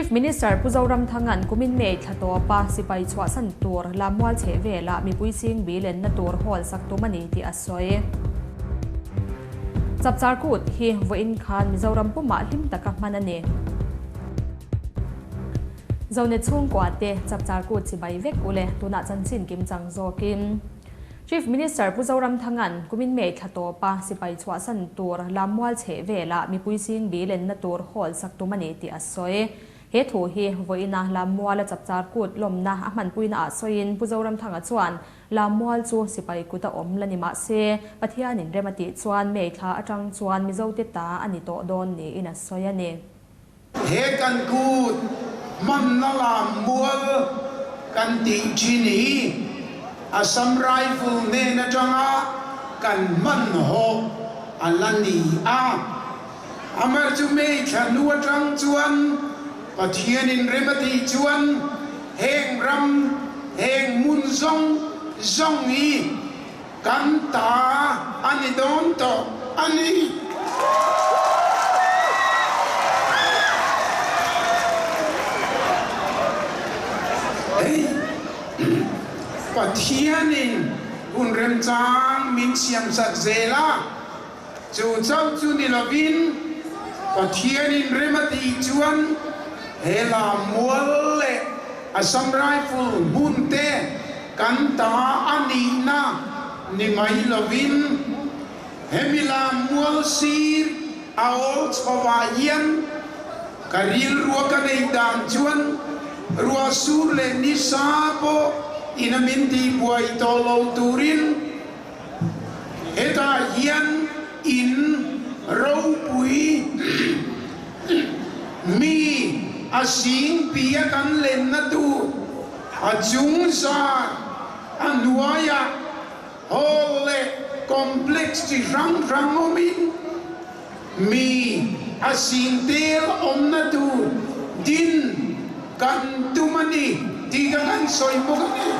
Chief Minister Pu Zoramthanga'n kumin May thla tawpa sipai chhuahsan tur Lammual chheh velah mipui sing bilenna tur hall sak tum a ni tih a sawi. Chapchar Kut hi vawiin khan Mizoram pumah hlim taka hman a ni. Zonet chhungkua te Chapchar Kut chibai vek ule tunah chanchin kimchang zawkin. Chief Minister Pu Zoramthanga'n kumin May thla tawpa sipai chhuahsan tur Lammual chheh velah mipui sing bilenna tur hall sak tum a ni tih a sawi. He thu hi vawiina Lammuala chapchar kut lawmna a hmanpuina ah sawiin Pu Zoramthanga chuan Lammual chu sipai kut a awm la ni mah se Pathianin rem a tih chuan May thla atang chuan Mizote ta a ni tawh dawn niin a sawi a ni. He kan kut hmanna Lammual kan tih thin hi Assam Rifle hnen atanga kan hman hawh a la ni a. Amar chu May thla hnu atang chuan Pathianin rem a tih chuan heng ram, heng hmun zawng zawng hi kan ta a ni dawn tawh a ni. Hei Pathianin hun remchang min siamsak zel a. Chu chauh chu ni lovin Pathianin rem a tih chuan he Lammual leh Assam Rifle hmun te kan ta a nihna ni mai lovin hemi Lammual sir a awl chhovah hian ka rilrua ka neih dan chuan ruah sur leh nisa pawh ina min tihbuai tawh lo turin Hetah hian in ropui mi a sing pia kan lenna tur a chung zar a hnuaiah hall leh complex chi hrang hrang awmin mi a sing tel awmna tur din kan tum a ni tih ka kan sawi bawk a ni.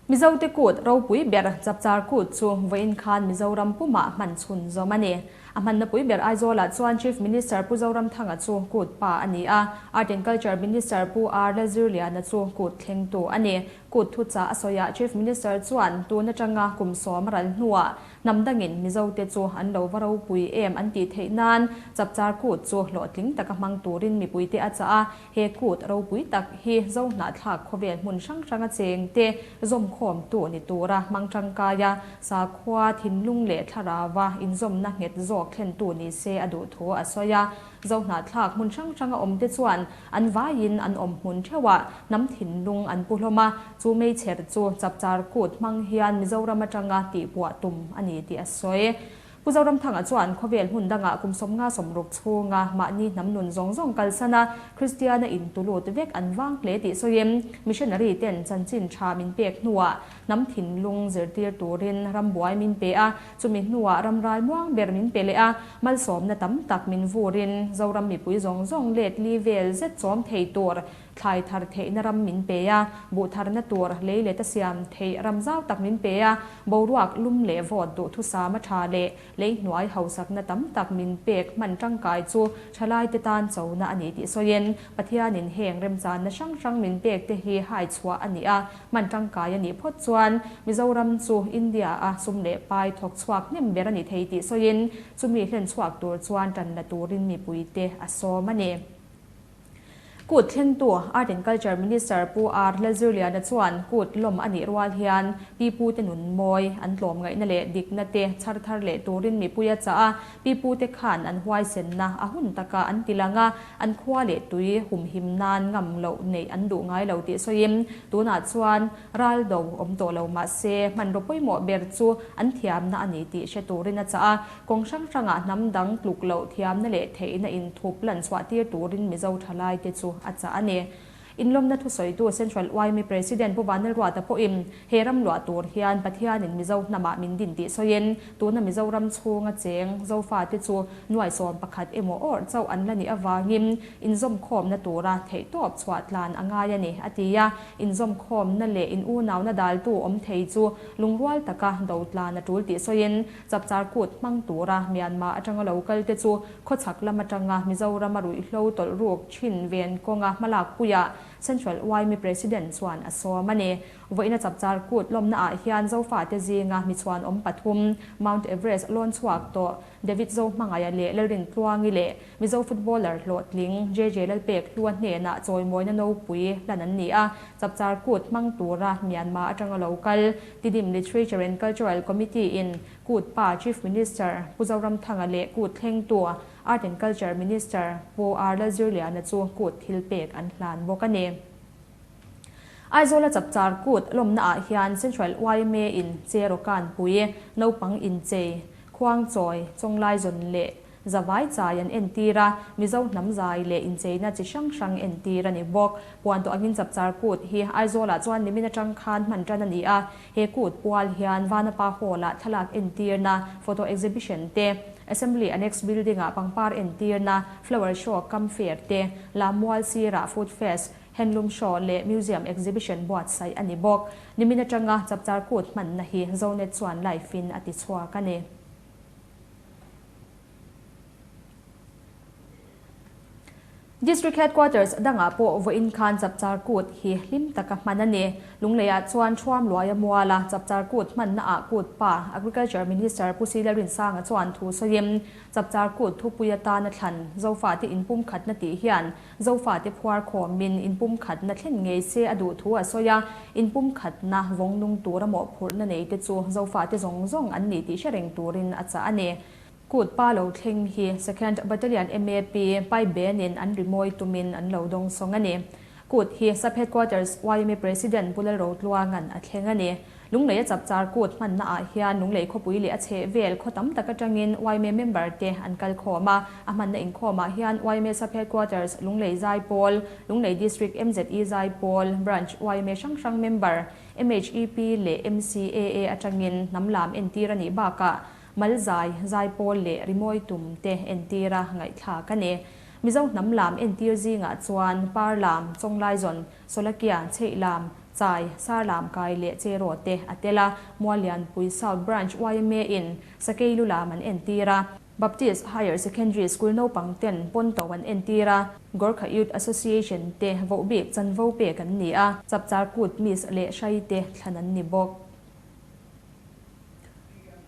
Mizote kut ropui ber Chapchar Kut chu vawiin khan Mizoram pumah hman chhun zawm a ni. A hmanna pui ber Aizawlah chuan Chief Minister Pu Zoramthanga chu kut pa a ni a, Art and Culture Minister Pu R Lalzirliana chu kut thlengtu a ni. Kut thuchah a sawiah Chief Minister chuan tun atanga kum sawm a ral hnuah Hnam dangin Mizote chu an lo va ropui em an tih theih nan Chapchar Kut chu hlawhtling taka hmang turin mipuite a chah a, he kut ropui tak hi Zohnahthlak khawvel hmun hrang hranga chengte zawmkhawmtu ni tura hmang tangkaia sakhua thinlung leh thlarauva inzawmna nghet zawk thlentu ni se a duh thu a sawi a. Zohnahthlak hmun hrang hranga awmte chuan an vaiin an awm hmun theuhah hnam thinlung an pu hlawm a, chu meichher chu Chapchar Kut hmang hian Mizoram atanga tihpuah tum a ni tih a sawi. Pu Zoramthanga chuan khawvel hmun dangah kum 50 60 chhunga mahni hnam nun zawng zawng kalsan a, Kristiana intulut vek an vang hle tih sawiin missionary ten chanchin tha min pek hnuah hnam thinlung zirtir turin rambuai min pe a, chumi hnuah ramrai muang ber min pe leh a, malsawmna tam tak min vurin Zoram mipui zawng zawng let li vel zet chawm thei tur thlai thar theihna ram min pe a, buh tharna tur lei let a siam theih ram zau tak min pe a, boruak lum leh vawt duhthusam a tha leh Lei hnuai hausakna tam tak min pek hman tangkai chu thalaite tan chona a ni tih sawiin, Pathianin heng remchanna hrang hrang min pek te hi hai chhuah a ni a, hman tangkai a nih phawt chuan Mizoram chu India-a sum leh pai thawk chhuak hnem ber a ni thei tih sawiin, chumi hlen chhuak tur chuan tan la turin mipuite a sawm a ni. Kut thlengtu Art and Culture Minister Pu R Lalzirliana chuan kut lawm a nih rual hian pi pute nun mawi, an tlawm ngaihna leh dikna te chhar thar leh turin mipui a chah a, pi pute khan an huaisenna a hun taka an ti lang a, an khua leh tui humhim nan ngam loh neih an duh ngai lo tih sawiin tunah chuan ral do awm tawh lo mah se hmanraw pawimawh ber chu an thiamna a ni tih hre turin a chah a. Kawng hrang hrangah hnam dang tluk loh thiamna leh theihna inthup lan chhuah tir turin Mizo thalaite chu a chah a ni. Inlawmna thusawitu Central yma President Pu Vanlalruata pawhin he ram luah tur hian Pathianin Mizo hnamah min din tih sawiin tuna Mizoram chhunga cheng Zofate chu nuai 11 emaw awrh chauh an la nih avangin inzawmkhawmna tura theihtawp chhuah tlan a ngai a ni, a ti a. Inzawmkhawmna leh in unauna daltu awm thei chu lungrual taka do tlan a tul tih sawiin Chapchar Kut hmang tura Myanmar atanga lo kal te chu khawchhak lam atanga Mizoram a ruihhlo tawlh ruk thin ven kawnga hmalak puiah Central yma President chuan a sawm a ni. Vawiina Chapchar Kut lawmna ah hian Zofate zinga michhuan awm pathum Mount Everest lawn chhuak tawh David Zohmangaia leh Lalrintluangi leh Mizo footballer hlawhtling JJ Lalpek Hlua hnenah chawimawina nopui hlan an ni a, Chapchar Kut hmang tura Myanmar atanga lo kal Tidim Literature and Cultural Committee in Kut pa Chief Minister Pu Zoramthanga leh Kut thlengtu Art and Culture Minister Pu R Lalzirliana chu Kut thil pek an hlan bawk a ni. Aizawla Chapchar Kut lawmna ah hian Central yma in Cherokan pui, naupang inchei, Khuangchawi, Chawnglaizon leh Zavai chai an entir a, Mizo hnam zai leh incheina chi hrang hrang entir a ni bawk. Puan tawh angin Chapchar Kut hi Aizawlah chuan nimin atang khan hman tan a ni a, he kut pual hian Vanapa Hall-ah thlalak entirna, photo exhibition te, Assembly Annex Building-ah pangpar entirna, flower show kam fair te, Lammual sirah food fest, handloom show leh museum exhibition buatsaih a ni bawk. Nimin atanga Chapchar Kut hmanna hi Zonet chuan live-in a ti chhuak a ni. District Headquarters dangah pawh vawiin khan Chapchar Kut hi hlim taka hman a ni. Lungleiah chuan Thuam Luaia muala Chapchar Kut hmannaah Kut pa Agriculture Minister Pu Sila Rinsanga chuan thu sawiin Chapchar Kut thupui atana thlan Zofate inpumkhatna tih hian Zofate phuar khawmin inpumkhatna thlen ngei se a duh thu a sawi a, inpumkhatna vawng nung tura mawhphurhna nei te chu Zofate zawng zawng an ni tih hre reng turin a chah a ni. Kut pa lo thleng hi Second Battalion MAP Pai Benin an rimawi tumin an lo dawng sawng a ni. Kut hi Sub Headquarters yma President Pu Lalrotluanga'n a thleng a ni. Lunglei a chapchar kut hmanna ah hian Lunglei khawpui leh a chheh vel khaw tam tak atangin yma member te an kal khawm a, a hmanna inkhawm ah hian yma Sub Headquarters Lunglei Zaipawl, Lunglei District MZE Zaipawl, Branch yma hrang hrang member, MHEP leh MCAA atangin hnam lam entir a nih bakah mal zai, zaipawl leh rimawi tum te entir a ngaihthlak a ni. Mizo hnam lam entir zingah chuan par lam, chawnglaizawn, Sawlakia, Chheihlam, Chai, Sarlam kai leh Cheraw te a tel a, Muallianpui South Branch yma in Sakei lu lam an entir a, Baptist Higher Secondary School naupang ten Ponto an entir a, Gorkha Youth Association te vohbik chanvo pek an ni a, Chapchar Kut Miss leh Hrai te thlan an ni bawk.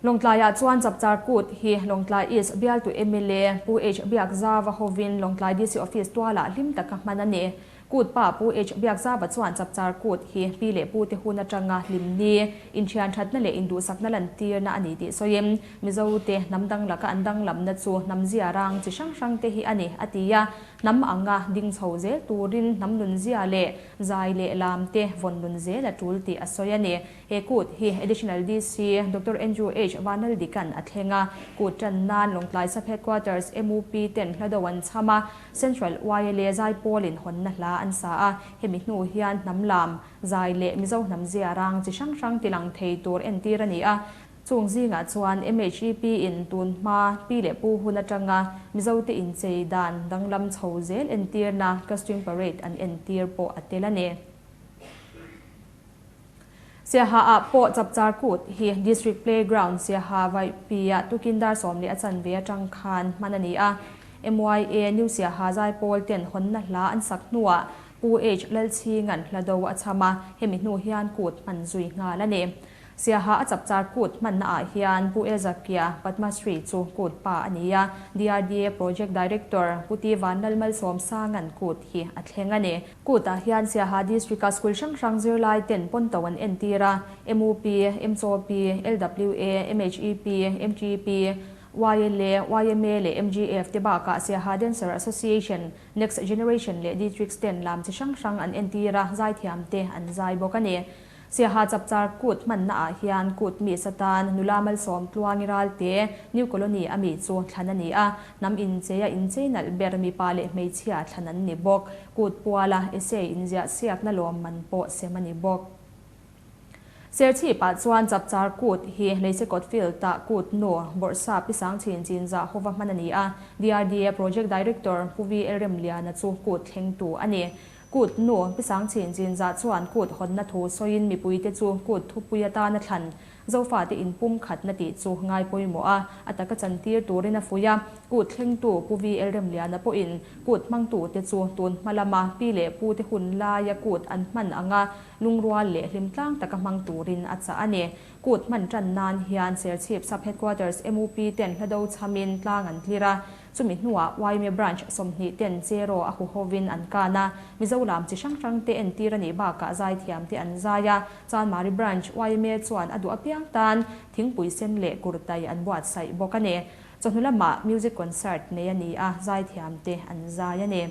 Lawngtlaiah chuan Chapchar Kut hi Lawngtlai East bialtu mla Pu H Biakzava hovin Lawngtlai DC Office tualah hlim taka hman a ni. Kut pa Pu H Biakzava chuan Chapchar Kut hi pi leh pu te hun atanga hlim ni, inthian thatna leh induhsakna lantirna a ni tih sawiin Mizo te hnam dang laka an danglamna chu hnam zia rang chi hrang hrang te hi a ni a ti a, hnam anga ding chho zel turin hnam nun zia leh zai leh lam te vawn nun zel a tul tih a sawi a ni. He kut hi Additional DC Doctor Andrew H Vanlaldikan a thleng a, kut tan nan Lawngtlai Sub Headquarters MUP ten hla do an chham a, Central YLA Zaipawlin hawnna hla an sa a, hemi hnu hian hnam lam, zai leh Mizo hnam zia rang chi hrang hrang tilang thei tur entir a ni a. Chung zingah chuan MHEP in tun hma pi leh pu hun atanga Mizote inchei dan danglam chho zel entirna Costume Parade an entir pawh a tel a ni. Siaha ah pawh Chapchar Kut hi District Playground Siaha Vaihpi-ah tukin dar 10 a chanve atang khan hman a ni a. MYA New Siaha Zaipawl ten hawnna hla an sak hnuah Pu H Lalchhinga'n hla do a chham a, hemi hnu hian kut hman zui nghal a ni. Siaha a Chapchar Kut hmanna ah hian Pu Ezakia Padma Shri chu kut pa a ni a, DRDA Project Director Pu T Vanlal Malsawmsanga'n kut hi a thleng a ni. Kut ah hian Siaha District-a school hrang hrang zirlai ten pawnto an entir a, MUP, MCOP, LWA, MHEP, MTP, YLA, YMA leh MGF te bakah Siaha Dancer Association, Next Generation leh Districts ten lam chi hrang hrang an entir a, zaithiam te an zai bawk a ni. Siaha Chapchar Kut hmanna ah hian Kut mi satan nula Malsawmtluangi Ralte, New Colony a mi chu thlan a ni a, hnam inchei a inchei nalh ber mipa leh hmeichhia thlan an ni bawk. Kut puala essay inziah siakna lawmman pawh sem a ni bawk. Serchhip-ah chuan Chapchar Kut hi Leisekawt Field-ah Kut nu Bawrhsap pi Sangchhin Chinzah hova hman a ni a, DRDA Project Director Pu VL Remliana chu Kut thlengtu a ni. Kut nu pi Sangchhin Chinzah chuan Kut hawnna thu sawiin mipuite chu Kut thupui atana thlan Zofate inpum khatna tih chu ngai pawimawh a, a taka chantir turin a fuih a. Kut thlengtu Pu VL Remliana pawhin Kut hmangtute chu tun hma lama pi leh pute hun laia Kut an hman anga Lungrual leh hlimtlang taka hmang turin a chah a ni. Kut hman tan nan hian Serchhip Sub Headquarters MUP ten hlado chhamin tlang an tlir a, chumi hnuah yma Branch 20 ten Cheraw a huhovin an kan a, Mizo lam chi hrang hrang te entir a nih bakah zaithiam te an zai a, Chanmari Branch yma chuan a duh apiang tan thingpui sen leh kurtai an buatsaih bawk a ni. Chawhnu lamah Music Concert nei a ni a, zaithiam te an zai a ni.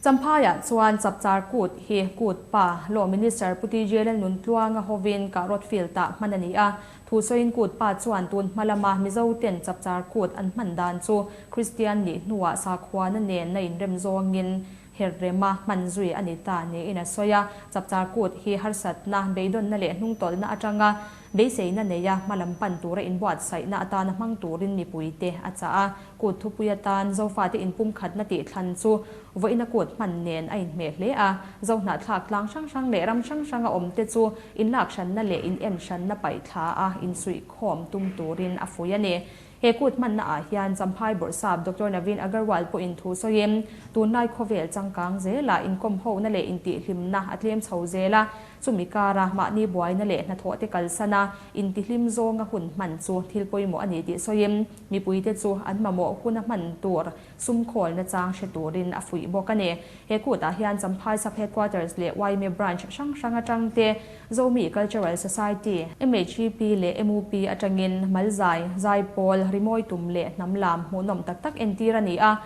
Champhaiah chuan Chapchar Kut hi Kut pa Law Minister Pu TJ Lalnuntluanga hovin Kahrawt Field-ah hman a ni a. Thusawiin Kut pa chuan tun hma lama Mizo ten Chapchar Kut an hman dan chu Kristian nih hnuah sakhuana nen na inrem zawngin her rema hman zui a ni ta niin a sawi a. Chapchar Kut hi harsatna, beidawnna leh hnungtawlhna atanga Beiseina neia hmalam pan tura inbuatsaihna atana hmang turin mipuite a chah a, kut thupui atan Zofate inpumkhatna tih thlan chu vawiina kut hman nen a inhmeh hle a, Zohnahthlak tlang hrang hrang leh ram hrang hranga awmte chu inlak hranna leh in en hranna paih thla a insuihkhawm tum turin a fuih a ni. He kut hmanna ah hian Champhai Bawrhsap Doctor Naveen Agarwal pawhin thu sawiin, tunlai khawvel changkang zelah inkawmhona leh intihhlimna a tlem chho zel a, chumi kara mahni buaina leh hnathawh te kalsan a, intihlim zawnga hun hman chu thil pawimawh a ni tih sawiin, mipuite chu an mamawh huna hman tur sumkhawlna chang hre turin a fuih bawk a ni. He kutah hian Champhai Sub Headquarters leh yma Branch hrang hrang atang te, Zomi Cultural Society, MHEP leh MUP atangin Malzai, Zaipawl, Rimawi tum leh hnam lam hmuhnawm tak tak entir a ni a.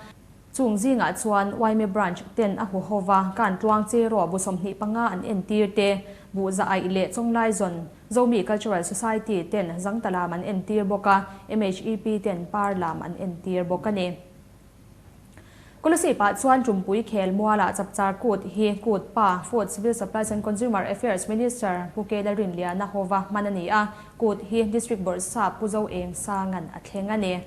Chung zingah chuan yma Branch ten a huhova kan tluang cheraw bu 25 an entir te, buh za aih leh chawnglai zawn, Zomi Cultural Society ten zangta lam an entir bawk a, MHEP ten par lam an entir bawk a ni. Kolasib ah chuan Tumpui khel mualah Chapchar Kut hi Kut pa Food, Civil Supplies and Consumer Affairs Minister Pu K Lalrinliana hova hman a ni a, Kut hi District Bawrhsap Pu Zo Eng Sangan a thleng a ni.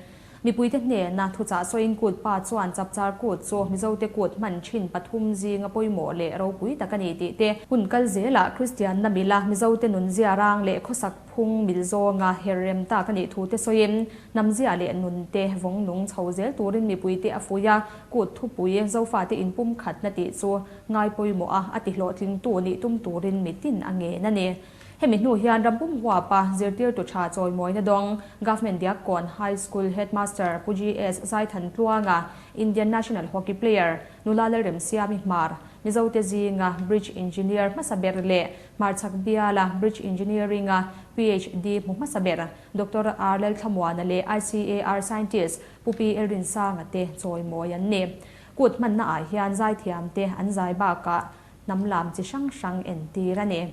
Mipuite hnena thuchah sawiin Kut pa chuan Chapchar Kut chu Mizote Kut hman thin pathum zinga pawimawh leh ropui tak a ni tih te, hun kal zelah Kristianna mila Mizote nunzia rang leh khawsak phung mil zawnga her rem tak a nih thu te sawiin hnamzia leh nunte vawng nung chho zel turin mipuite a fuih a, kut thupui Zofate inpumkhatna tih chu ngai pawimawh a, a tihlawhtlingtu nih tum turin mitin a ngen a ni. Hemi hnu hian rampum huapa zirtirtu tha chawimawina dawng Government Diakkawn High School Headmaster Pu GS Zaithantluanga, Indian National Hockey Player Nula Lalremsiami Hmar, Mizote zinga Bridge Engineer hmasa ber leh Hmarchhak biala Bridge Engineering-a PhD hmu hmasa ber Doctor R Lalthlamuana leh ICAR Scientist Pu Pi Elrinsanga te chawimawi an ni. Kut hmanna ah hian zaithiam te an zai bakah hnam lam chi hrang hrang entir a ni.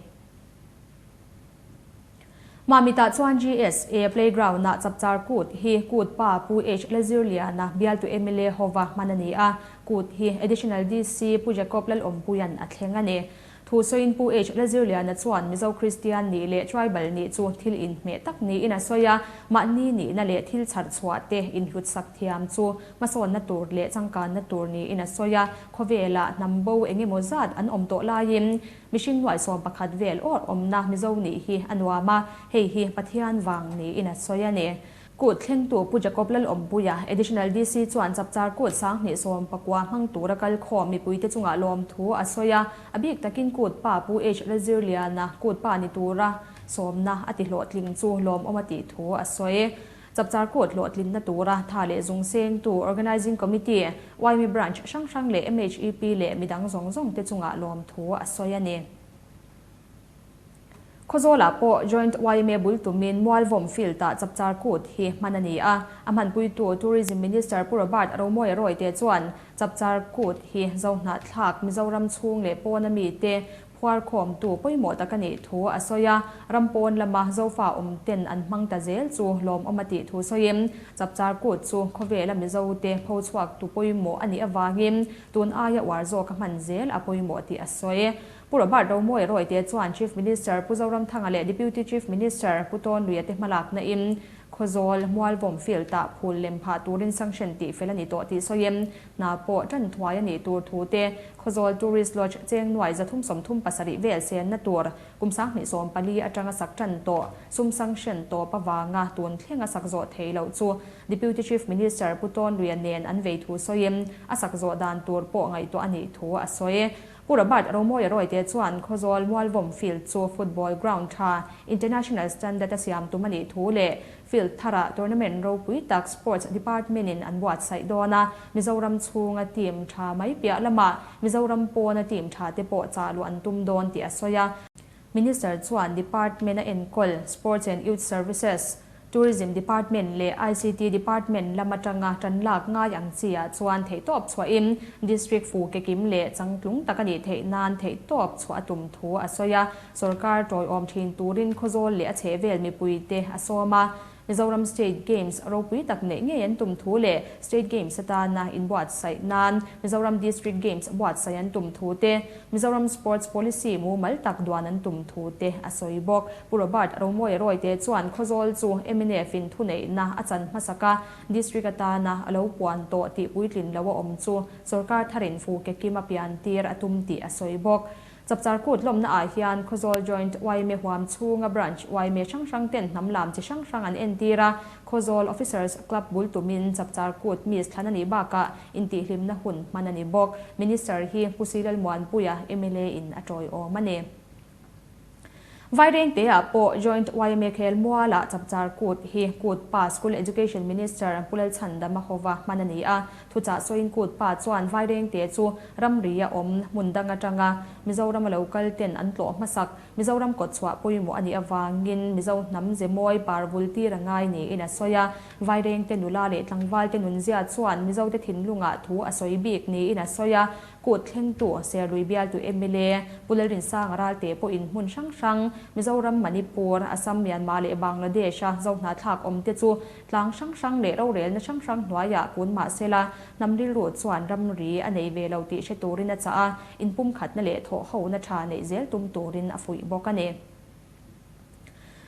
Mamitah chuan GSA Playground ah Chapchar Kut hi Kut pa Pu H Lalzirliana bialtu mla hova hman a ni a, Kut hi Additional DC Pu Jacob Lalawmpuia'n a thleng a ni. Thu sawiin Pu H Lalzirliana chuan Mizo Kristian nih leh Tribal nih chu thil inhmeh tak niin a sawi a, mahni nihna leh thil chhar chhuah te inhlutsak thiam chu hmasawnna tur leh changkanna tur niin a sawi a, khawvelah hnam bo eng emaw zat an awm tawh laiin mihring nuai 11 vel awr awmna Mizo nih hi a nuam a, hei hi Pathian vang niin a sawi a ni. Kut thlengtu Pu Jacob Lalawmpuia, Additional DC chuan Chapchar Kut 1019 hmang tura kal khawm mipuite chungah lawm thu a sawi a, a bik takin Kut pa Pu H Lalzirliana Kut pa ni tura sawmna a ti hlawhtling chu lawmawm a tih thu a sawi. Chapchar Kut hlawhtlinna tura tha leh zung sengtu Organising Committee, yma Branch hrang hrang leh MHEP leh midang zawng zawng te chungah lawm thu a sawi a ni. Khawzawlah pawh Joint yma bul tumin Mualvawm Field-ah Chapchar Kut hi hman a ni a, a hmanpuitu Tourism Minister Pu Robert Romawia Royte chuan Chapchar Kut hi Zohnahthlak Mizoram chhung leh pawna mite Phuarkhawmtu pawimawh tak a nih thu a sawi a, ram pawn lama Zofa awm ten an hmang ta zel chu lawmawm a tih thu sawiin, Chapchar Kut chu khawvela Mizote pho chhuaktu pawimawh a nih avangin tun aia uar zawk a hman zel a pawimawh tih a sawi. Pu Robert Romawia Rawite chuan Chief Minister Pu Zoramthanga leh Deputy Chief Minister Pu Tawnluia te hmalakna in Khawzawl, Mualvawm field-ah phul lem phah turin sanction tih fel a ni tawh tih sawiin hna pawh tan thuai a nih tur thu te, Khawzawl Tourist Lodge cheng nuai 337 vel senna tur kum 2014 atanga sak tan tawh sum sanction tawp avanga tun thlenga sak zawh thei loh chu Deputy Chief Minister Pu Tawnluia nen an vei thu sawiin a sak zawh dan tur pawh ngaihtuah a nih thu a sawi. Pu Robert Romawia Rawite chuan Khawzawl Mualvawm Field chu football ground tha, international standard a siam tum a nih thu leh field tharah tournament ropui tak Sports Department in an buatsaih dawn a, Mizoram chhunga team tha mai piah lamah Mizoram pawna team tha te pawh chah luh an tum dawn tih a sawi a. Minister chuan Department a enkawl Sports and Youth Services, Tourism Department leh ICT Department lam atanga tan lak ngai ang chi ah chuan theihtawp chhuahin District fu kekim leh changtlung tak a nih theih nan theihtawp chhuah a tum thu a sawi a. Sorkar tawiawm thin turin Khawzawl leh a chhehvel mipuite a sawm a. Mizoram State Games ropui tak neih ngei an tum thu leh State Games atana inbuatsaih nan Mizoram District Games buatsaih an tum thu te, Mizoram Sports Policy mumal tak duan an tum thu te a sawi bawk. Pu Robert Romawia Rawite chuan Khawzawl chu mnf in thuneihna a chan hmasak a, District atana a lo puan tawh tih puitlin lo a awm chu sorkar tharin fu ke kim a pian tir a tum tih a sawi bawk. Chapchar Kut lawmna ah hian Khawzawl Joint yma huam chhunga Branch yma hrang hrang ten hnam lam chi hrang hrang an entir a, Khawzawl Officers Club bul tumin Chapchar Kut Miss thlan a nih bakah intihhlimna hun hman a ni bawk. Minister hi Pu Silalmuanpuia mla in a tawiawm a ni. Vairengte ah pawh Joint yma khel mualah Chapchar Kut hi Kut Pa School Education Minister Pu Lalchhandama hova hman a ni a. Thuchah sawiin Kut Pa chuan Vairengte chu ramri a awm hmun dang atanga Mizoram a lo kal ten an tlawh hmasak. Mizoram kawtchhuah pawimawh a nih avangin Mizo hnam ze mawi par vul tir a ngai niin a sawi a. Vairengte nula leh tlangvalte nunzia chuan Mizote thinlungah thu a sawi bik niin a sawi a. Kut thlengtu, Serlui bialtu mla Pu Lalrinsanga Ralte pawhin hmun hrang hrang, Mizoram, Manipur, Assam, Myanmar leh Bangladesh-a Zohnahthlak awmte chu tlang hrang hrang leh rorelna hrang hrang hnuaiah kun mah sela, hnam rilru chuan ramri a nei ve lo tih hre turin a chah a, inpumkhatna leh thawhhona tha neih zel tum turin a fuih bawk a ni.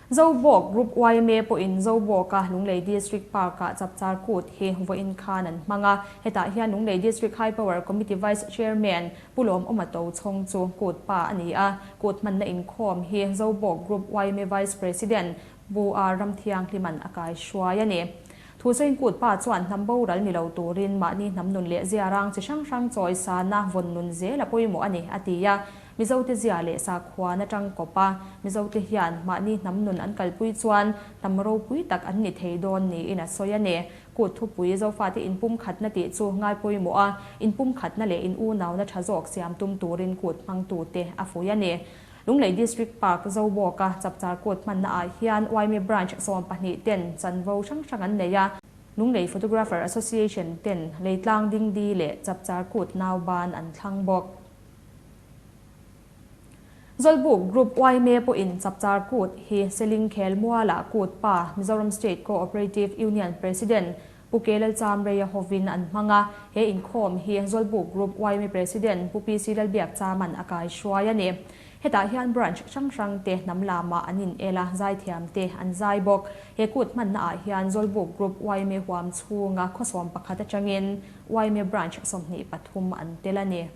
Zobawk Group yma pawhin Zobawka Lunglei District Park-ah Chapchar Kut hi vawiin khan an hmang a. Hetah hian Lunglei District High Power Committee Vice Chairman Pu Lawmawma Tochhawng chu Kut pa a ni a. Kut hmanna inkhawm hi Zobawk Group yma Vice President Pu R Ramthianghlima'n a kaihruai a ni. Thusawiin Kut pa chuan hnam boral ni lo turin mahni hnam nun leh ziarang chi hrang hrang chawisana vawn nun zel a pawimawh a ni, a ti a. Mizote zia leh sakhuan atang kawp a, Mizote hian mahni hnam nun an kalpui chuan hnam ropui tak an ni thei dawn niin a sawi a ni. Kut thupui Zofate inpumkhatna tih chu ngai pawimawh a, inpumkhatna leh in unauna tha zawk siam tum turin kut hmangtute a fuih a ni. Lunglei District Park Zobawka Chapchar Kut hmanna ah hian yma Branch 12 ten chanvo hrang hrang an nei a. Lunglei Photographer Association ten Leitlang Dingdi leh Chapchar Kut nauban an thlang bawk. Zawlbuk Group yma pawhin Chapchar Kut hi Seling Khel Mualah Kut Pa Mizoram State Co-operative Union President Pu Ke Lalchamreia hovin an hmang a, he inkhawm hi Zawlbuk Group yma President Pu PC Lalbiakchaman a kaihruai a ni. Hetah hian branch hrang hrang te hnam lamah an in el a, zaithiam te an zai bawk. He kut hmanna ah hian Zawlbuk Group yma huam chhunga khawsawm pakhat atangin yma branch 23 an tel a ni.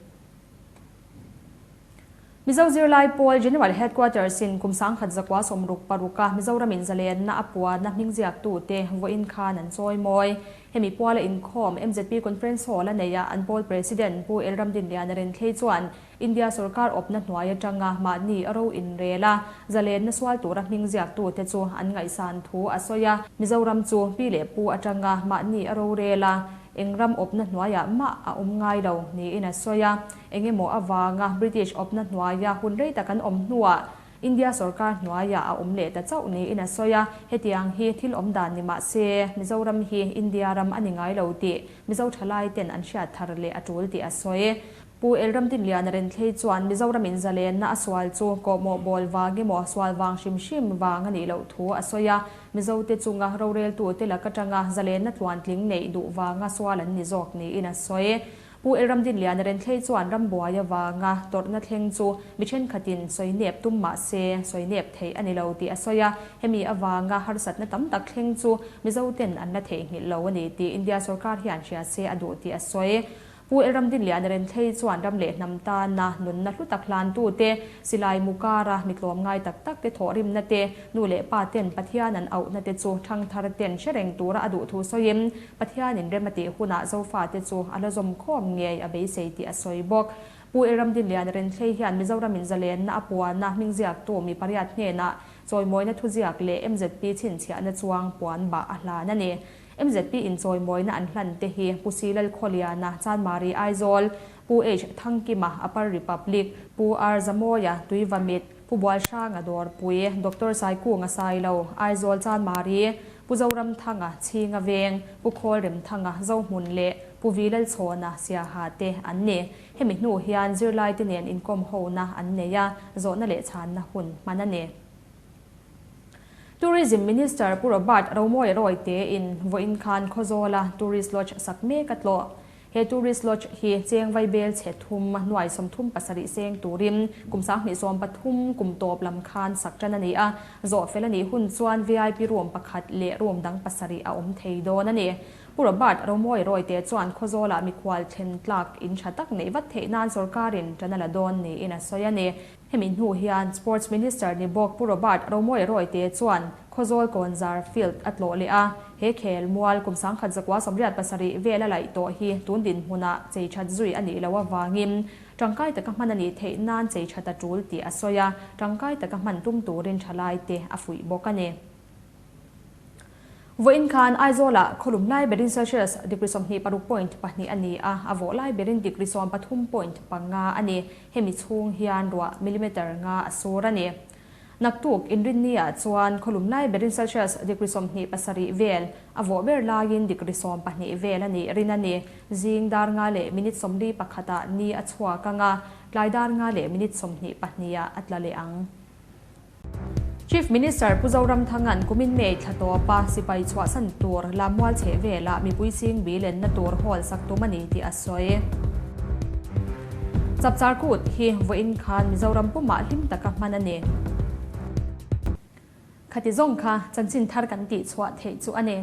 Mizo zirlai pawl General Headquarters in kum 1966 a Mizoram in zalenna a puanna hming ziaktute vawiin khan an chawi mawi. Hemi puala inkhawm MZP Conference Hall a nei a, an pawl President Pu Elram Dinliana Renthlei chuan India sorkar awpna hnuai atanga mahni a ro inrel a, zalenna sual tura hming ziaktute chu an ngaihsan thu a sawi a. Mizoram chu pi leh pu atanga mahni a rorel a, Eng ram awpna hnuaiah mah a awm ngai lo niin a sawi a. Eng emaw avanga British awpna hnuaia hun rei tak an awm hnuah India sorkar hnuaiah a awm leh ta chauh niin a sawi a. Hetiang hi thil awm dan ni mah se Mizoram hi India ram a ni ngai lo tih Mizo thalaiten an hriat thar leh a tul tih a sawi. Pu Elramdinliana Renthlei chuan Mizoramin zalenna a sual chu kawhmawh bawl vang emaw sual vang hrim hrim vang a nih loh thu a sawi a, Mizote chunga roreltute lak atanga zalenna tluantling neih duh vanga sual an ni zawk niin a sawi. Pu Elramdinliana Renthlei chuan rambuai avanga tawrhna thleng chu mi thenkhatin sawi nep tum mah se sawi nep theih a ni lo tih a sawi a, hemi avanga harsatna tam tak thleng chu Mizoten an la theihnghilh lo a ni tih India sorkar hian hria se a duh tih a sawi. Pu Elramdinliana Renthlei chuan ram leh hnam tana nunna hlu tak hlantute, silai mu kara mi tlawmngai tak tak te thawhrimna te, nu leh pa ten Pathian an auhna te chu thangthar ten hre reng tura a duh thu sawiin Pathianin rem a tih hunah Zofate chu a la zawm khawm ngei a beisei tih a sawi bawk. Pu Elramdinliana Renthlei hian Mizoramin zalenna a puana hmingziaktu mi pariat hnenah chawimawina thuziak leh MZP chhinchhiahna chuang puan bah a hlan a ni. MZP in chawimawina an hlan te hi Pu Silal Khawliana, Chanmari Aizawl, Pu H Thangkima, Upper Republic, Pu R Zamawia, Tuivamit, Pu Bualhranga Dawrpui, Doctor Saikunga Sailo, Aizawl Chanmari, Pu Zoramthanga, Chhinga Veng, Pu Khawlremthanga, Zohmun leh Pu Vilalchhawna, Siaha te an ni. Hemi hnu hian zirlaite nen inkawm hona an nei a, zawhna leh chhanna hun hman a ni. Tourism Minister Pu Robert Romawia Rawite in vawiin khan Khawzawla Tourist Lodge sak mek a tlawh. He Tourist Lodge hi cheng vaibel chhe thum nuai 37 seng turin kum 2013 kum tawp lam khan sak tan a ni a, zawh fel a nih hun chuan VIP room pakhat leh room dang pasarih a awm thei dawn a ni. Pu Robert Romawia Rawite chuan Khawzawlah mikhual thlen tlak in tha tak neih vat theih nan sorkarin tan a la dawn niin a sawi a ni. Hemi hnu hian Sports Minister ni bawk Pu Robert Romawia Rawite chuan Khawzawl Kawnzar Field a tlawh leh a, he khel mual kum 1987 vel a laih tawh hi tun dinhmunah chei that zui a nih loh avangin tangkai taka hman a nih theih nan chei that a tul tih a sawi a, tangkai taka hman tum turin thalaite a fuih bawk a ni. Vawiin khan Aizawlah khawlum lai berin Celsius degree 26 point pahnih a ni a, a vawh lai berin degree 13 point panga a ni. Hemi chhung hian ruah millimeter nga a sur a ni. Naktuk Inrinni-ah chuan khawlum lai berin Celsius degree 27 vel, a vawh ber laiin degree 12 vel a nih rin a ni. Zing dar nga leh minute 41 ah ni a chhuak ang a, tlai dar nga leh minute 22 ah a tla leh ang. Chief Minister Pu Zoramthanga'n kumin May thla tawpa sipai chhuahsan tur Lammual chheh velah mipui ching bilenna tur hall sak tum a ni tih a sawi. Chapchar Kut hi vawiin khan Mizoram pumah hlim taka hman a ni. Khati zawng kha chanchin thar kan tihchhuah theih chu a ni.